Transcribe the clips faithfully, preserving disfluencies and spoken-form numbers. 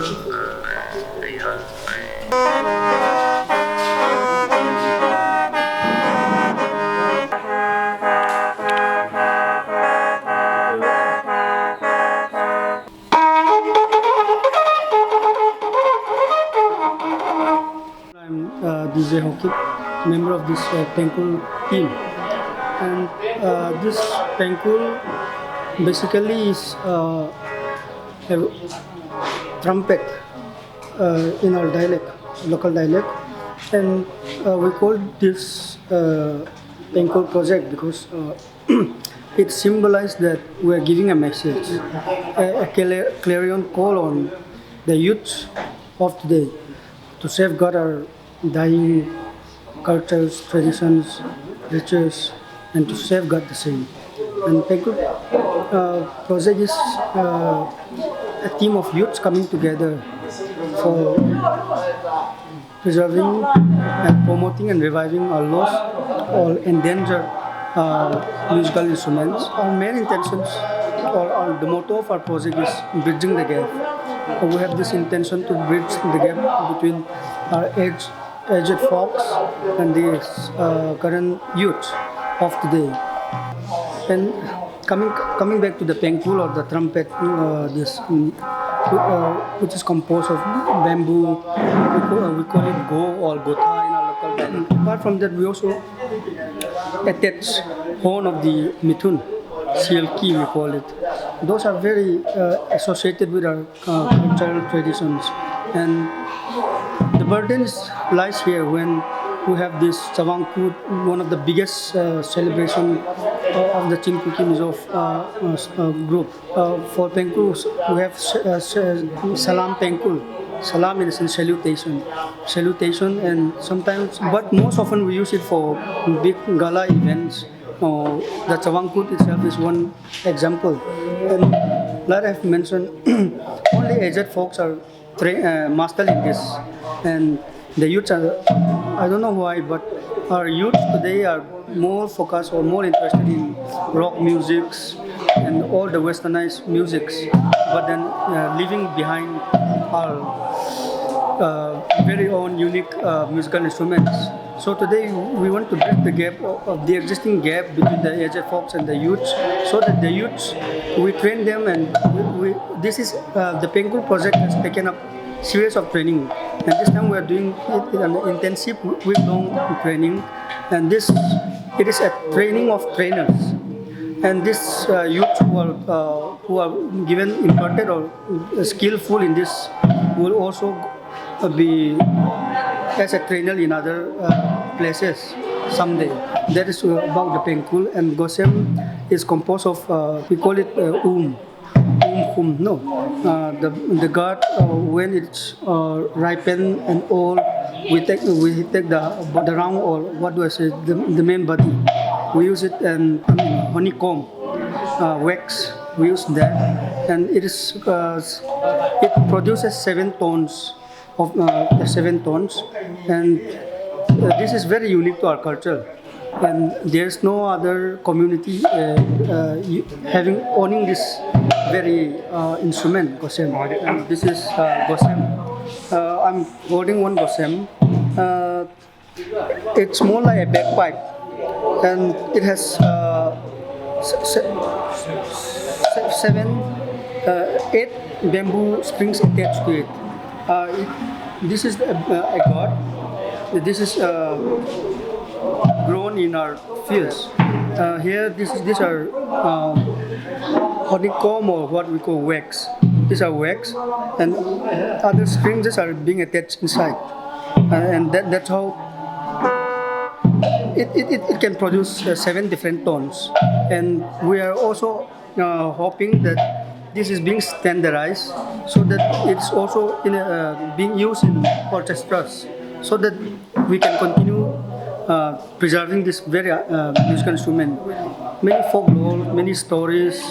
I'm uh, D J Hokip, member of this uh, Pengkul team. And uh, this Pengkul basically is uh, a trumpet uh, in our dialect, local dialect. And uh, we call this uh, Pengkul project because uh, it symbolizes that we are giving a message, a, a cla- clarion call on the youth of today to safeguard our dying cultures, traditions, rituals, and to safeguard the same. And Pengkul uh, project is uh, a team of youths coming together for preserving and promoting and reviving our lost or endangered uh, musical instruments. Our main intentions or our, the motto of our project is bridging the gap. We have this intention to bridge the gap between our age, aged folks and the uh, current youth of today. And coming coming back to the pengkul or the trumpet, uh, this mm, whi- uh, which is composed of bamboo, we call, uh, we call it go or gotha in our local dialect. Apart from that, we also attach horn of the mithun, sielki we call it. Those are very uh, associated with our uh, cultural traditions. And the burden is, lies here when we have this Chavang Kut, one of the biggest uh, celebration uh, of the Chin Kuki Mizo uh, uh, uh, group. Uh, for Pengkul, we have s- uh, s- uh, Salam Pengkul. Salam in a sense salutation. Salutation, and sometimes, but most often we use it for big gala events. Uh, the Chavang Kut itself is one example. And like I've mentioned, only aged folks are tra- uh, master in this, and the youths are, I don't know why, but our youths today are more focused or more interested in rock musics and all the westernized musics, but then uh, leaving behind our uh, very own unique uh, musical instruments. So today we want to bridge the gap of the existing gap between the aged folks and the youths, so that the youths, we train them, and we, we this is uh, the Pengkul project has taken up series of training, and this time we are doing it in an intensive week-long training, and this it is a training of trainers, and this uh, youth who are uh, who are given imparted or skillful in this will also uh, be as a trainer in other uh, places someday. That is uh, about the Pengkul, and Gosem is composed of uh, we call it uh, um, um, um, no, uh, the the gourd uh, when it's uh, ripened and all, we take we take the the round or what do I say, the, the main body. We use it and I mean, honeycomb uh, wax. We use that, and it is uh, it produces seven tones of uh, the seven tones, and uh, this is very unique to our culture. And there's no other community uh, uh, y- having owning this very uh, instrument, gosem. And this is uh, gosem. Uh, I'm holding one gosem. Uh, it's more like a bagpipe, and it has uh, se- se- se- seven, uh, eight bamboo strings attached to it. Uh, it this is a, a gourd. This is uh, grown in our fields. Uh, here, this is, these are um, honeycomb or what we call wax. These are wax, and other strings are being attached inside, uh, and that, that's how it, it, it, it can produce uh, seven different tones. And we are also uh, hoping that this is being standardized so that it's also in, uh, being used in orchestras so that we can continue uh, preserving this very uh, musical instrument. Many folklore, many stories,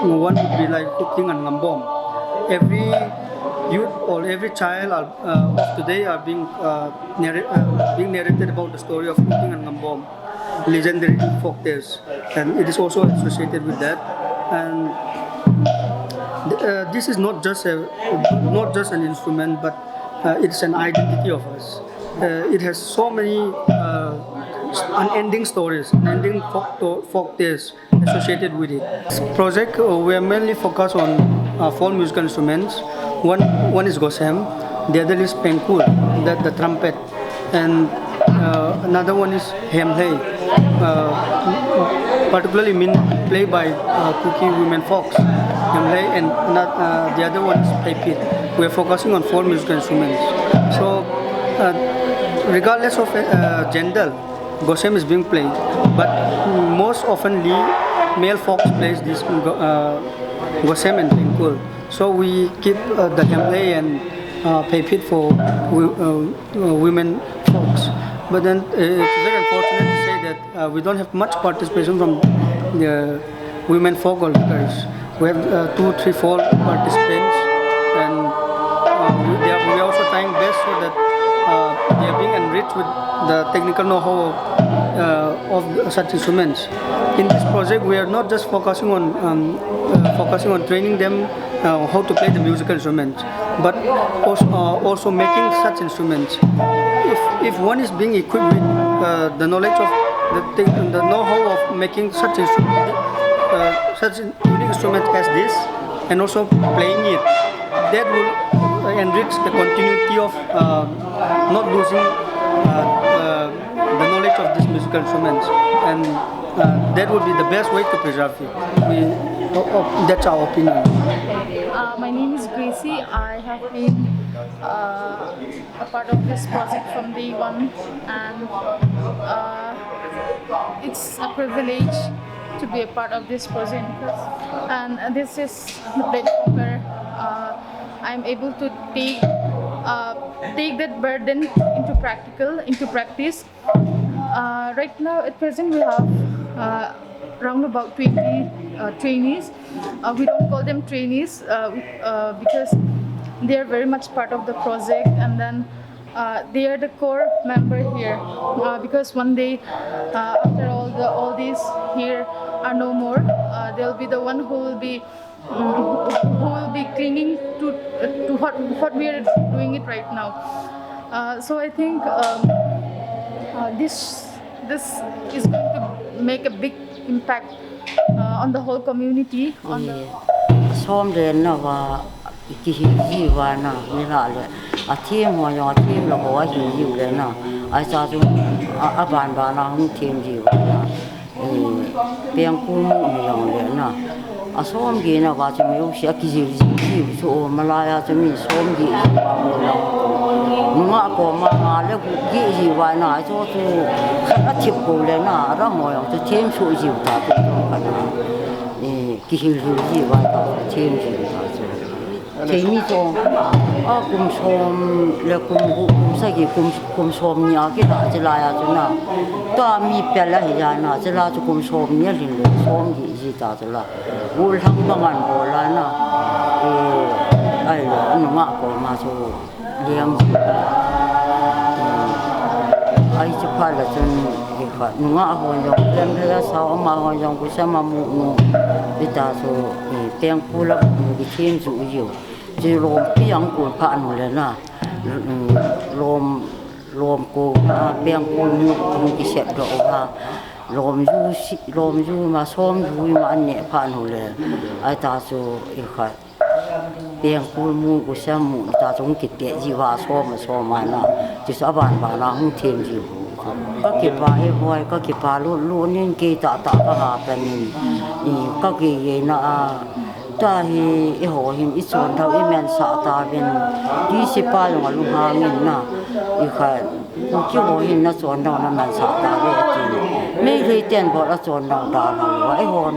you know, one would be like Hupting and Ngambom. Every youth or every child are, uh, of today are being, uh, narra- uh, being narrated about the story of Hupting and Ngambom, legendary folk tales, and it is also associated with that. And Uh, this is not just a not just an instrument, but uh, it's an identity of us. Uh, it has so many uh, unending stories, unending folk, to- folk tales associated with it. This project, uh, we are mainly focused on uh, four musical instruments. One one is gosem, the other is pengkul, that the trumpet, and uh, another one is hemlei, uh, particularly mean played by uh, Kuki women folks, hemlei, and not, uh, the other one is pepit. We are focusing on four musical instruments. So, uh, regardless of uh, gender, gosem is being played, but most oftenly male folks plays this uh, gosem and pengkul. So we keep uh, the hemlei and uh, pepit for uh, uh, women folks. But then uh, it's very unfortunate to say that uh, we don't have much participation from the women folk or girls. We have uh, two, three, four participants, and uh, we, they are, we are also trying best so that uh, they are being enriched with the technical know-how of, uh, of such instruments. In this project, we are not just focusing on um, uh, focusing on training them uh, how to play the musical instruments, but also, uh, also making such instruments. If, if one is being equipped with uh, the knowledge of the, thing, the know-how of making such instruments, uh, such unique instruments as this, and also playing it, that will uh, enrich the continuity of uh, not losing uh, uh, the knowledge of these musical instruments, and uh, that would be the best way to preserve it. We, uh, uh, that's our opinion. Uh, my name is Gracie. I have been uh, a part of this project from day one, and uh, it's a privilege to be a part of this project. And this is the platform where uh, I'm able to take uh, take that burden into practical, into practice. Uh, right now, at present, we have uh, around about twenty uh, trainees. Uh, we don't call them trainees uh, uh, because they are very much part of the project, and then uh, they are the core member here. Uh, because one day, uh, after all the all these here are no more, uh, they'll be the one who will be mm, who will be clinging to uh, to what what we are doing it right now. Uh, so I think um, uh, this this is going to make a big impact uh, on the whole community. On the Som le na va kihil ji va na ni la le. A thim ho yo a thim lo ho a hi ji le na. Ai sa chu a ban ba na hung thim ji va na. Pengkul mu ni jong le na. A som gi na va chu mi u si a kijil ji ji chu o malaya chu mi som gi ji va mu lo. Nunga ko ma ma le gu gi ji va na chu chu khat a thip ko le na ra mo jong chu thim chu ji ta ko ka na. Kihil hil ji va ta thim ji ta chu. Thei mi chu a kum som le kum gu kum sagi kum kum som ni a kila chila ya chu na. Ta mi pel a hi ya na chila chu kum som ni a lin le som gi ji ta chila. Gu lang ba ngan bo la na. E ai lo nunga ko ma chu liang ji. Ai chu pha la chun hi kha nunga ho jong lem le sa ma ho jong ku sa ma mu nu. Ita chu peng pu la mu ki thim chu u yo. Chi lom piang kul pha nu le na. Lom lom ko na piang kul nu hung ki set do ha. Lom ju si lom ju ma som ju ma an ne pha nu le. Ai ta chu i kha piang kul mu ku sem mu ta chu hung ki te ji va som ma som ma na. Chi sa ban ba na hung them ji. Ka ki pa e hoi ka ki pa lu lu nin ki ta ta ka ha pa nin. I ka ki ye na a. Tahi eiho hin ichon dau imen sah tauvin. Ti sipa jong alunghang in na. Ikha, kiho hin nachon dau naman sah tauve ati. Meitei ten bol achon dau dalhah lou. Eihon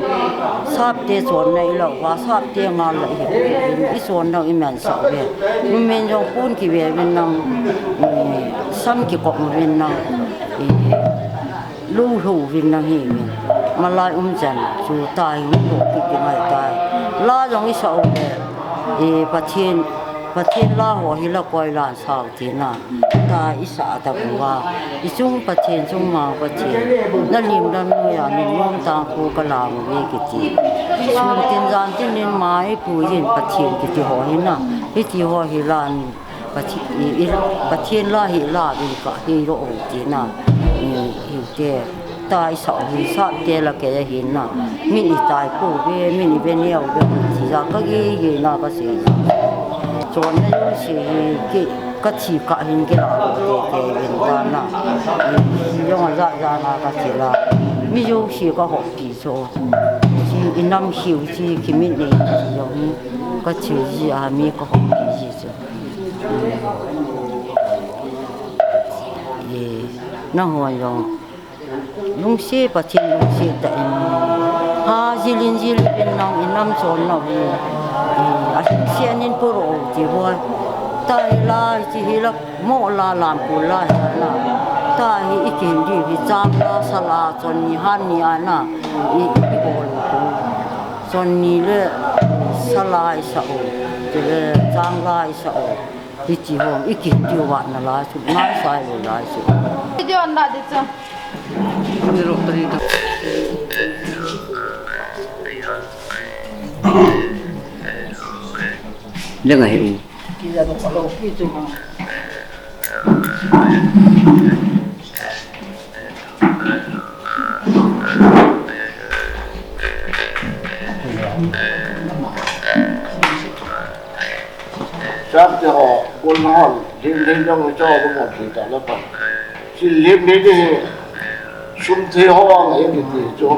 sapte chonna ilou va, sapte ngal la ihi. Ichon dau imen sah uve. Numen jong pon kive uvin nang, sam kikop uvin nang. Lou lou uvin nang hi uvin. Malai um chan chu tahi hung lou kit ding ahitai. La jong isah uve. Pathen, Pathen la ho hi la koi lan sao tina. Ta isah ta uva. Ichung Pathen chung ma Pathen. Nalim lam noiya min nom tang khu kalam uve kiti. Sun tin jan tin in mai pu jin Pathen kiti ho hi na. Hiti ho hi lan Pathen, i, i, Pathen la hi la vin ka hi ro o ti na. I, hi te. Tai sa hi sa te la ke hi na. Min i tai pu ve, min i ve neo ve ti ja ka gi gi na ka si. Chon na yo si hi ki ka thi ka hin ki la te te vin ta na. I, yong ja ja na ka thi la. Mi yo si ka ho pi so. Si i nam hiu si ki min ni ti yo. Ka thi ji a mi ka ho pi ji so. E, na ho yo. Lungsi Pathen lungsi ta in. Ha jilin jilin nang in nam chon na hu. E, a lungsi anin puro ti boi. Ta hi la, ti hi la, mo la lam pu la hi na. Ta hi i kin di hi chang la, sa la, chon ni han ni a na. I, i bol pu. Chon ni le, sa la i sa o. Ti le, chang la i sa o. Hiti hong, i kiti wat na lai su, ngai sai lo lai su. Video an da di chu. Ni ro ta ni ta. Lenga he u. Ki da do ka lo ki chu. Chapte ho, bol na hon, lim lim jong cho ko mo thi ta la pa. Si lim lim ni sum thi ho ang e ki ti cho.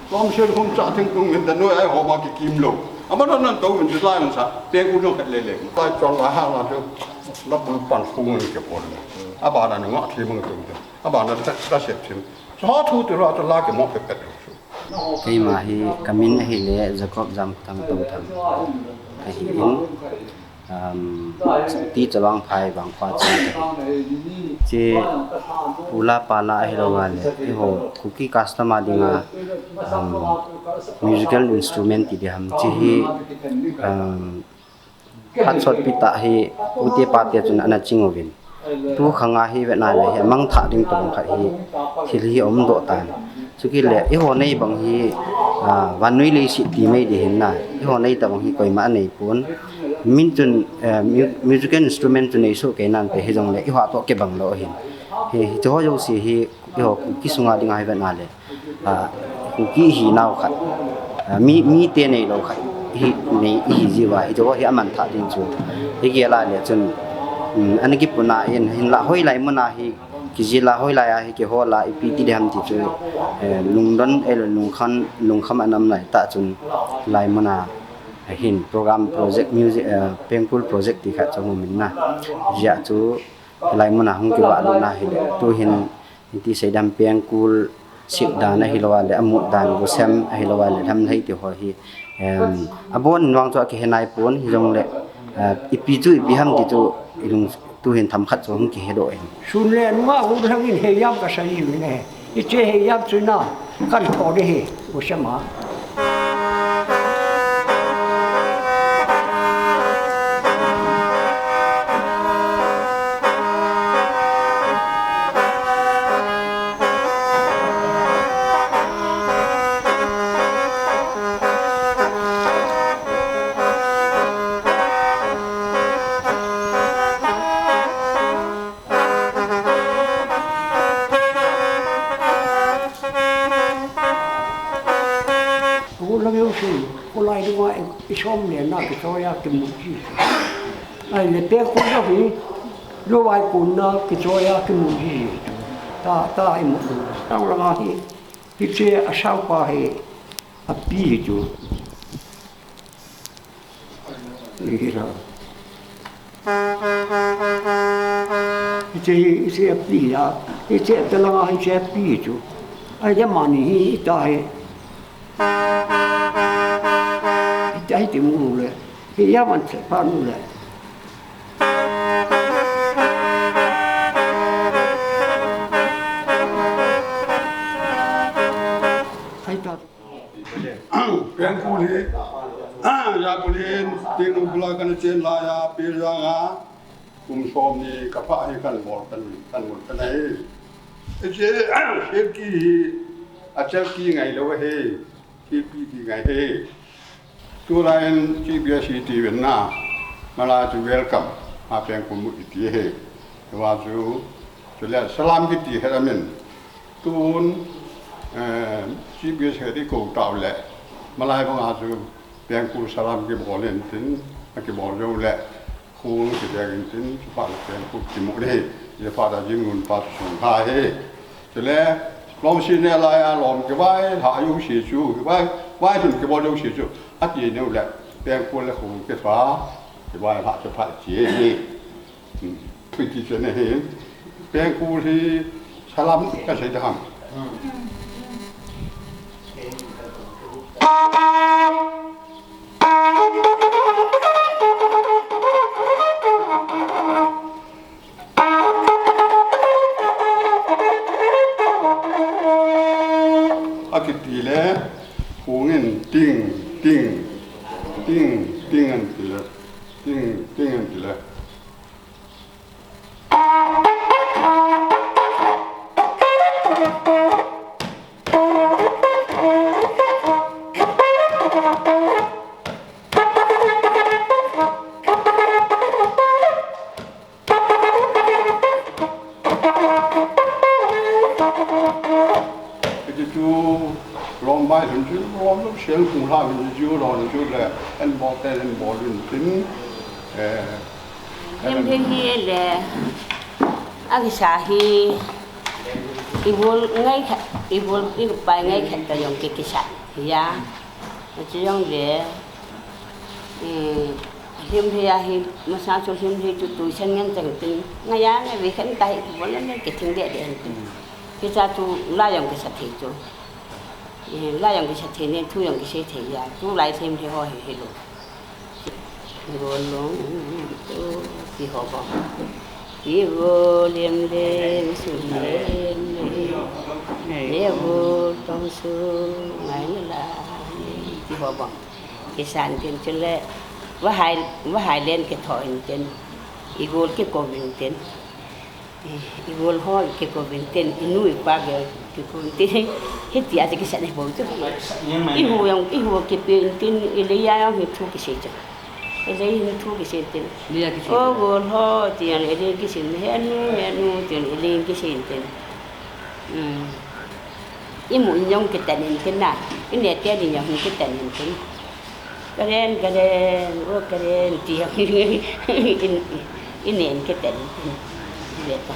Kom sel kom cha thing tung min da noi ai ho ma ki kim lo. Ama don nan to min lai man sa. Pe ku jong khat le le. Lai chong la ha la tu. La bul pan ku ngun ke pon. Aba na ni nga thi mang tu. Aba na ta ta se thim. Sa thu tu ra ta la ke mo pe pe. Keima hi kamin ahile Jacob Jamkhotang Touthang kahi in. Um, ti Chavang Phai Vangkhua chang kahi. Che pu la pa la ahilou le, eiho Kuki custom a dinga, um, musical instrument ti diham. Che hi, um, phat sot pi ta hi, u te pa te chun ana ching uvin. Tu khang a hi vet na le hi, mangthah ding tobang khat hi, thil hi um doh tan. Chukit le, eiho nei bang hi, ah, vannoi leiset ti mai di hin na. Eiho nei tabang hi koima anei pon. Min chun, eh, mu-, musical instrument chu nei soh kei nan te hi jong le, eiho toh kibang lou hin. Hi, hiche ho jouse hi, eiho Kuki sunga dinga hi vet na le. Ah, Kuki hi nau khat. Ah, mi, mi te nei lou khat. Hi, nei, hi jiu va, hiche ho hi aman thah ding chu. Hi gel a le chun, um, ana kipuna in, hin la hoilai mun a hi, Kijil a hoilai a hi kihol a ipi ti diham ti chu, eh, lungdon, eh, lungkham, lungkham anam lai tah chun lai mun a, eh, hin program project music, eh, Pengkul project ti khat chu hung um in na. Hijeh chun lai mun a hung kivah lut na hi le. Tu hin, hiti seidam Pengkul sep dan ahilou a le, amut dan, gosem ahilou a le, lamlhai ti ho hi, em, abon in vang chu akihe nai pon, hijongle, eh, ipi chu ipi ham ti chu, ilung, tu hin themkhat chu hung kihe doh in. Sun le nunga hu lhang in heijam kasa jiu in ahi. Hiche heijam chu na, kan tho ding ahi, u sema. Ko lang yo si, ko lai ding wa i som le na ki so ya ki mu ji. Ai le pe ko yo hi, lo wai ko na ki so ya ki mu ji. Ta, ta i mu. Ta la ma hi, hiche a sao pa hi, api hi chu. Hira. Hiche, hiche api a, hiche talanga hiche api chu. Ai, amani hi, hita hi. Hita hi ti mu le. Hi ya man che pa mu le. Ai ta. Pengkul hi Yapulin, Tengnoupal a kana chen laiya, Pirjang a, kum som ni kapha hi kana bol kana, kana bol kana hi. Hiche, Silki hi, a Silki ngailou ahi, Silki ti ngai ahi. Tulai in G B S iti uvin na, malai chu welcome, a pengkul mu iti ahi. Tua chu, chule salam kiti hi amin. Tun, eh, G B S hi kou tau le, malai banga chu pengkul salam kibol in tin, akibol jou le, khul kibeng in tin, chuphat le pengkul kimu ding ahi, chuphat a jing nun pa chu sung tha ahi. Chule, lom sine laiya, lom kivai, lha jouse chu, kivai, vai sun kibol jouse chu, ati neu le, pengkul le khul kitha, kivai lha chuphat chi ahi. Piti chene hi, pengkul hi salam kasei ding ham. Akiti le, khungin ting, ting, ting, ting anti le, ting, ting anti le. Hichu lom bai lhun chu, lom lom sel khu la lhun chu, lom lhun chu le, en bol te, en bol lhun tin, eh, Lim hi hi le, akisa hi, ibol ngai khat, ibol ipai ngai khat ta jong ki kisa, ya, chu jong le, eh, Lim hi ahi, masa chu lim hi chu tuisan ngen chang tin, ngaiya ngai ve khan ta hi, bol le kithing de de tin. Kisa chu la jong kisa thei chu. Eh, la jong kisa thei ne, thu jong kisei thei ya, tulai lim hi ho hi hilou. Golong tu ti ho bang. Ti go lem lem su lem lem. Ne go tong su ngai na la ti ho bang. Kisan tin chule, vahai, vahai len kitho in tin, igol kikou in tin, igol ho kikou in tin, inu ipa kikou in tin, hitia chu kisan hi bou chu. Ihu jong, ihu kipe in tin, ilei a jong hi thu kisei chu. Ilei hin thu kisei tin. Lei a kisei O tin. Gol ho, ti jong ilei kisei, he nu, he nu, ti jong ilei kisei tin. Hmm. Imu in jong kitan in tin na. Ine te ni jong kitan in tin. Karen, Karen, o Karen, ti jong in, ine in kitan in tin. Ve ta.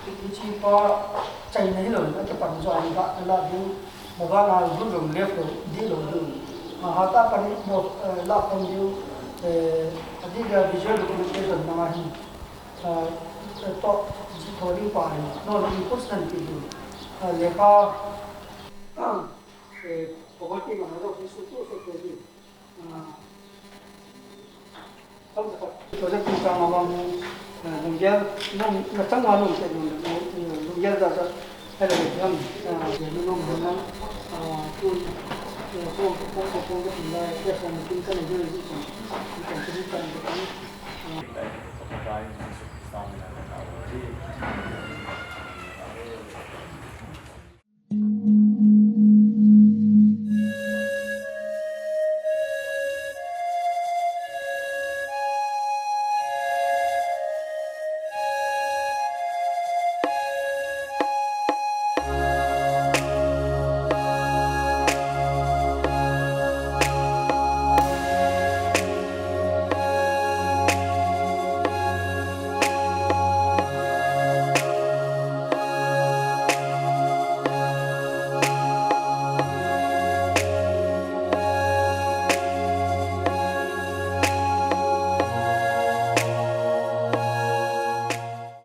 Hiche pa chaina hilou in akipan jo ahi, la ding, mobile a lhun lou, left lou, dih lou ding. Hatah a pan mo, eh, la pan ding, eh, adih dia visual documentation manga hin, eh, eh, toh, ji tho ding pa hin, no, no, inputs nan pe ding. Eh, lekha, eh, poverty ma lo, hi su tu su pe ding. Project kum sang a vang, eh, lunggel, nung, na chang a nung te nung, nung, nung, lunggel da da, hello, jam, eh, je nung, nung, nung, eh, tun, eh, kong, kong, kong, kong, kong, eh, yes, I'm thinking of doing this one. You can do it, you can do it.